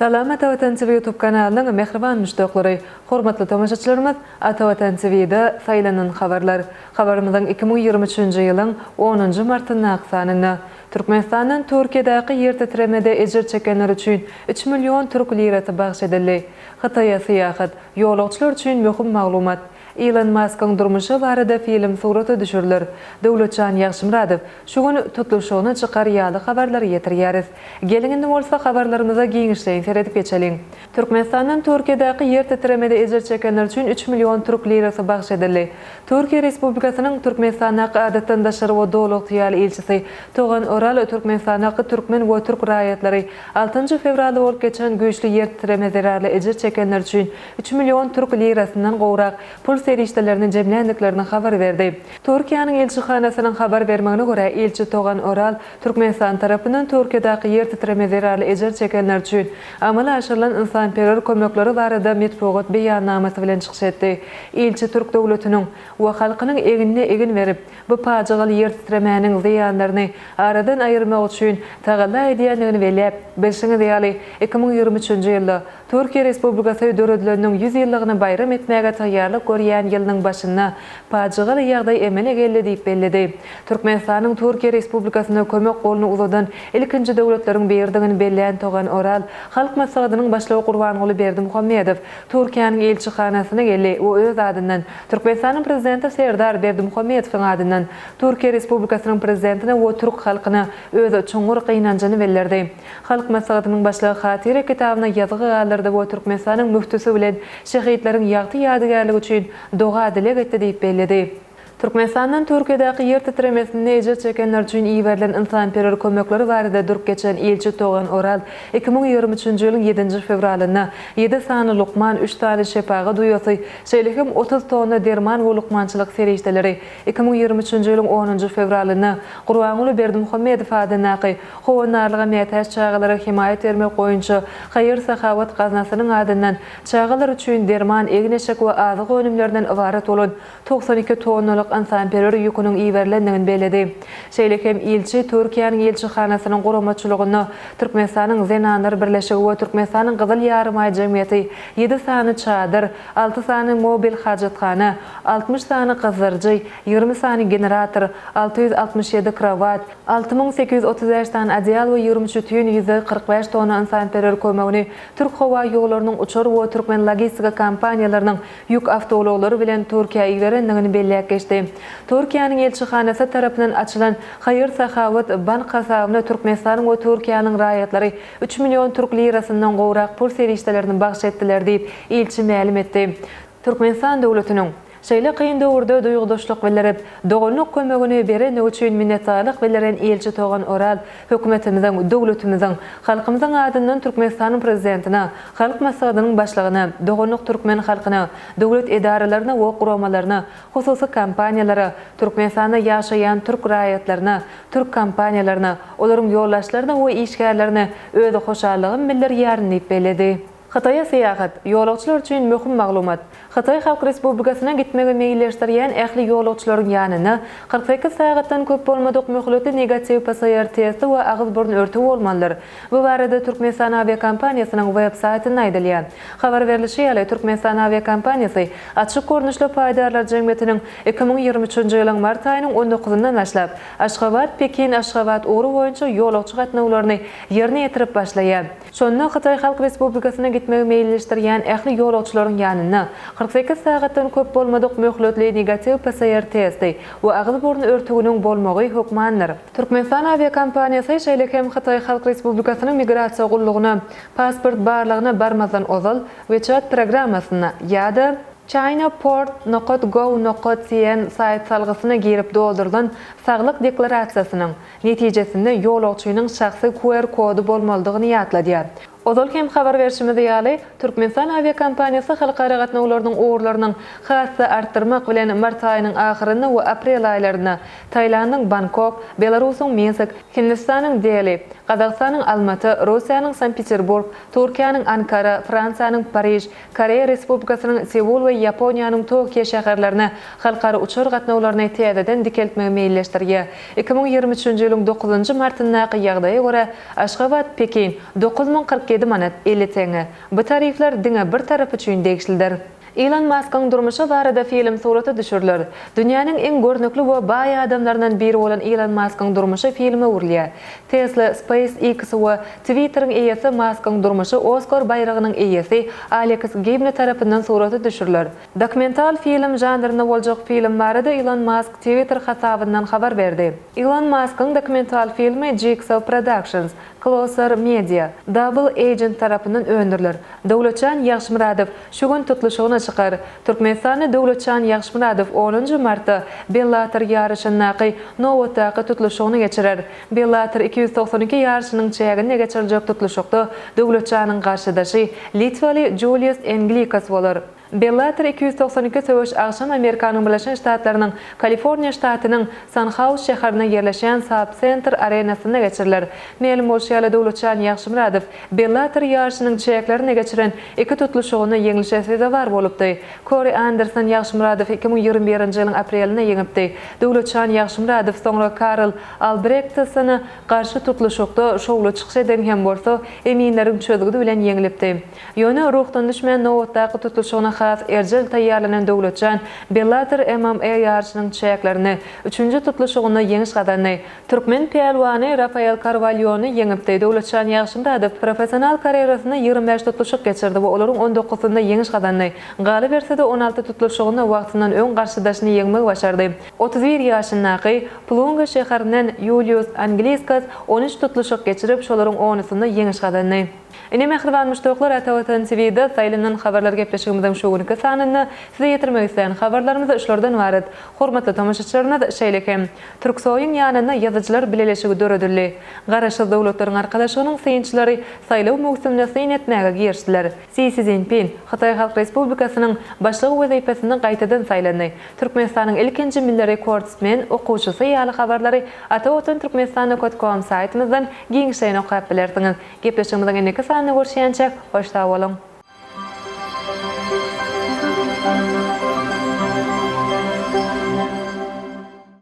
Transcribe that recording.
Salam Ata Watan TV YouTube kanalynyň mähriban muşdaklary! Hormatly tomaşaçylarymyz, Ata Watan TV-de saýlanan habarlar. Habarymyzyň 2023-nji ýylyň onunjy martyndaky sanynda, Türkmenistandan Türkiýedäki ýer titremede ejir çekenler üçin üç million türk lirasy bagyş edildi. Hytaýa syýahat, ýolagçylar üçin möhüm maglumat. Ilon Maskyň durmuşy barada film surata düşüriler. Döwletjan Ýagşymyradow şu gün tutluşygyna çykar ýaly habarlary ýetirýäris. Geliň indi bolsa habarlarymyza giňişleýin seredip geçeliň. Türkmenistandan Türkiýedäki ýer titremede ejir çekenler üçin üç million türk lirasy bagyş edildi. Türkiýe Respublikasynyň Türkmenistandaky Adatdan daşary we Doly ygtyýarly ilçisi Togan Oral Türkmenistandaky türkmen we türk raýatlary altynjy fewralda bolup geçen güýçli ýer titreme zerarly ejir çekenler üçin üç million türk lirasyndan gowrak pul serişdelerini jemländiklerini habar berdi. Türkiýäniň ilçihanasynyň habar bermegine görä, ilçi Togan Oral Türkmenistan tarapyndan Türkiýedäki ýer titreme zerarly ejir çekenler üçin amala aşyrylan ynsanperwer kömekleri barada metbugat beýannamasy bilen çykyş etdi. Ilçi türk döwletiniň we halkynyň egnine egin berip, bu pajygaly ýer titremäniň zyýanlaryny aradan aýyrmak üçin tagalla edýändigini belläp, Bilşiňiz ýaly, 2023-nji ýylda Türkiýe Respublikasy döredileniniň 100 ýyllygyny baýram etmäge taýýarlyk görýän ýylynyň başynda pajygaly ýagdaý emele geldi diýip belledi. Türkmenistanyň Türkiýe Respublikasyna kömek goluny uzadan ilkinji döwletleriň biridigini bellän Togan Oral, Halk Maslahatynyň Başlygy Gurbanguly Berdimuhamedow Türkiýäniň ilçihanasyna geldi we öz adyndan, Türkmenistanyň Prezidenti Serdar Berdimuhamedowyň adyndan Türkiýe Respublikasynyň Prezidentine we türk halkyna öz çuňňur gynanjyny bildirdi. Halk Maslahatynyň Başlygy Hatyra kitabyna ýazgy galdyrdy we Türkmenistanyň müftüsi bilen şehitleriň ýagty ýadygärligi üçin doga-dileg etdi diýip belledi. Türkmenistandan Türkiýedäki ýer titremesinde ejir çekenler üçin iberilen ynsanperwer kömekleri barada durup geçen ilçi Togan Oral 2023-nji ýylyň ýedinji fewralynda ýedi sany lukman, üç sany şepagat uýasy, şeýle hem 30 tonna derman we lukmançylyk serişdeleri 2023-nji ýylyň onunjy fewralynda Gurbanguly Berdimuhamedow adyndaky Howandarlyga mätäç çagalara hemaýat bermek boýunça haýyr-sahawat gaznasynyň adyndan çagalar üçin derman, egin-eşik we azyk önümlerinden ybarat bolan 92 tonnalyk ynsanperwer ýüküniň iberilendigini belledi. Şeýle hem ilçi Türkiýäniň ilçihanasynyň guramaçylygynda Türkmenistanyň Zenanlar birleşigi we Türkmenistanyň Gyzyl Ýarymaý jemgyýeti ýedi sany çadyr, alty sany mobil hajathana, 60 sany gyzdyryjy, 20 sany generator, 667 krowat, 6835 sany adeal we 23 bütin 145 tonna ynsanperwer kömegini Türk howa ýollarynyň uçar we türkmen logistika kompaniýalarynyň ýük awtoulaglary bilen Türkiýä iberendigini belläp geçdi. Türkiýäniň ilçihanasy tarapyndan açylan haýyr-sahawat bank hasabyna Türkmenistanyň we Türkiýäniň raýatlary üç million türk lirasyndan gowrak pul serişdelerini bagyş etdiler diýip, ilçi mälim etdi. Türkmenistan döwletiniň, şeýle kyn döwürde duýgudaşlyk bildirip, doganlyk kömegini berendigi üçin minnetdarlyk bildiren ilçi Togan Oral Hökümetimiziň, döwletimiziň, halkymyzyň adyndan Türkmenistanyň Prezidentine, Halk Maslahatynyň Başlygyna, doganlyk türkmen halkyna, döwlet edaralaryna we guramalaryna, hususy kompaniýalara, Türkmenistanda ýaşaýan türk raýatlaryna, türk kompaniýalaryna, olaryň ýolbaşçylaryna we işgärlerine öz hoşallygymy bildirýärin diýip belledi. Hytaýa syýahat, ýolagçylar üçin möhüm maglumat. Hytaý Halk Respublikasyna gitmegi meýilleşdirýän ähli ýolagçylaryň ýanynda 48 sagatdan köp bolmadyk möhletli negatiw PCR testi we agyz-burun örtügi bolmalydyr. Bu barada Türkmenistan awiakompaniýasynyň web saýtynda aýdylýar. Habar berlişi ýaly, Türkmenistan awiakompaniýasy açyk görnüşli paýdarlar jemgyýetiniň 2023-nji ýylyň mart aýynyň on dokuzyndan başlap, Aşgabat, Pekin, Aşgabat ugry boýunça ýolagçy gatnawlaryny ýerine ýetirip başlaýar. Şonda Hytaý Halk Respublikasyna gitmegi meýilleşdirýän ähli ýolagçylaryň ýanynda 48 sagatdan köp bolmadyk möhletli negatiw PCR testi we agyz-burun örtüginiň bolmagy hökmandyr. Türkmenistan awiakompaniýasy şeýle hem Hytaý Halk Respublikasynyň Migrasiýa gullugyna pasport barlagyna barmazdan ozal WeChat programmasynda ýa-da Chinaport nokat gov nokat cn saýt salgysyna girip doldurylan saglyk deklarasiýasynyň Netijesinde ýolagçynyň şahsy QR kody bolmalydygyny ýatladýar. Ozal hem habar berşimiz ýaly, Türkmenistan awiakompaniýasy halkara gatnawlarynyň ugurlarynyň has-da artdyrmak bilen mart aýynyň ahyrynda we aprel aýlarynda Tailandyň Bangkok, Belarusyň Minsk, Hindistanyň Deli, Gazagystanyň Almaty, Russiýanyň Sankt-Peterburg, Türkiýäniň Ankara, Fransiýanyň Pariž, Koreýa Respublikasynyň Seul we Ýaponiýanyň Tokio şäherlerine halkara uçar gatnawlaryny täzeden dikeltmegi meýilleşdirýär. 2023-nji ýylyň dokuzynjy martyndaky ýagdaýa görä, Aşgabat, Pekin, 9047. 47 manat 50 teňňe. Bu tarifler diňe bir tarap üçin degişlidir. Ilon Maskyň durmuşy barada film surata düşüriler. Dünýäniň iň görnükli we baý adamlaryndan biri bolan Ilon Maskyň durmuşy filme öwrülýär. Tesla, SpaceX we Twitter-iň eýesi Maskyň durmuşy Oskar baýragynyň eýesi Aleks Gibni tarapyndan surata düşüriler. Dokumental film žanrynda boljak film barada Ilon Mask Twitter hasabyndan habar berdi. Ilon Maskyň dokumental filmi Jigsaw Productions, Closer Media, Double Agent tarapyndan öndüriler. Döwletjan Ýagşymyradow şu gün tutluşygyna çykar. Türkmenistanly Döwletjan Ýagşymyradow onunjy martda Bellator ýaryşyndaky nobatdaky tutluşygyny geçirer. Bellator 292 ýaryşynyň çäginde geçiriljek tutluşykda Döwletjanyň garşydaşy litwaly Julius Englikas bolar. Bellator 292 söweş agşam Amerikanyň Birleşen Ştatlarynyň Kaliforniýa ştatynyň San-Haus şäherinde ýerleşýän Saab Center arenasynda geçiriler. Mälim bolşy ýaly, Döwletjan Ýagşymyradow Bellator ýaryşynyň çäklerinde geçiren iki tutluşygynda ýeňlişe sezewar bolupdy. Kori Anderson Ýagşymyradowy 2021-nji ýylyň aprelinde ýeňipdi. Döwletjan Ýagşymyradow soňra Karl Albrektssona garşy tutluşykda şowly çykyş eden hem bolsa, eminleriň çözgüdi bilen ýeňlipdi. Ýöne ruhdan düşmän nobatdaky tutluşygyna has erjel taýýarlanan Döwletjan Bellator MMA ýaryşynyň çäklerinde üçünji tutluşygynda ýeňiş gazandy. Türkmen pälwany Rafael Karwalýony ýeňipdi. Döwletjan Ýagşymyradow professional karýerasynda 25 tutluşyk geçirdi we olaryň on dokuzynda ýeňiş gazandy. Galyberse-de, 16 tutluşygynda wagtyndan öň garşydaşyny ýeňmegi başardy. 31 ýaşyndaky Plunga şäherinden Ýulius Angliskas 13 tutluşyk geçirip, şolaryň onusynda ýeňiş gazandy. Ine mähriban muşdaklar Ata Watan TVda saýlanan habarlar gepleşigimiziň şu günki sanynda size ýetirmek isleýän habarlarymyz şulardan ybarat. Hormatly tomaşaçylarymyz şeýle hem Türksoýyň ýanynda ýazyjylar bileleşigi döredildi. Garaşsyz Döwletleriň Arkalaşygynyň synçylary saýlaw möwsümine syn etmäge girişdiler. Si Szinpin Hytaý Halk Respublikasynyň Başlygy wezipesinde gaýtadan saýlandy. Türkmenistanyň ilkinji milli rekordsmen okuwçysy ýaly habarlary Atavatan Türkmenistan nokat kom saýtymyzdan giňişleýin okap bilersiňiz. Gepleşigimiziň indiki sanynda görüşýänçäk, hoş sag boluň!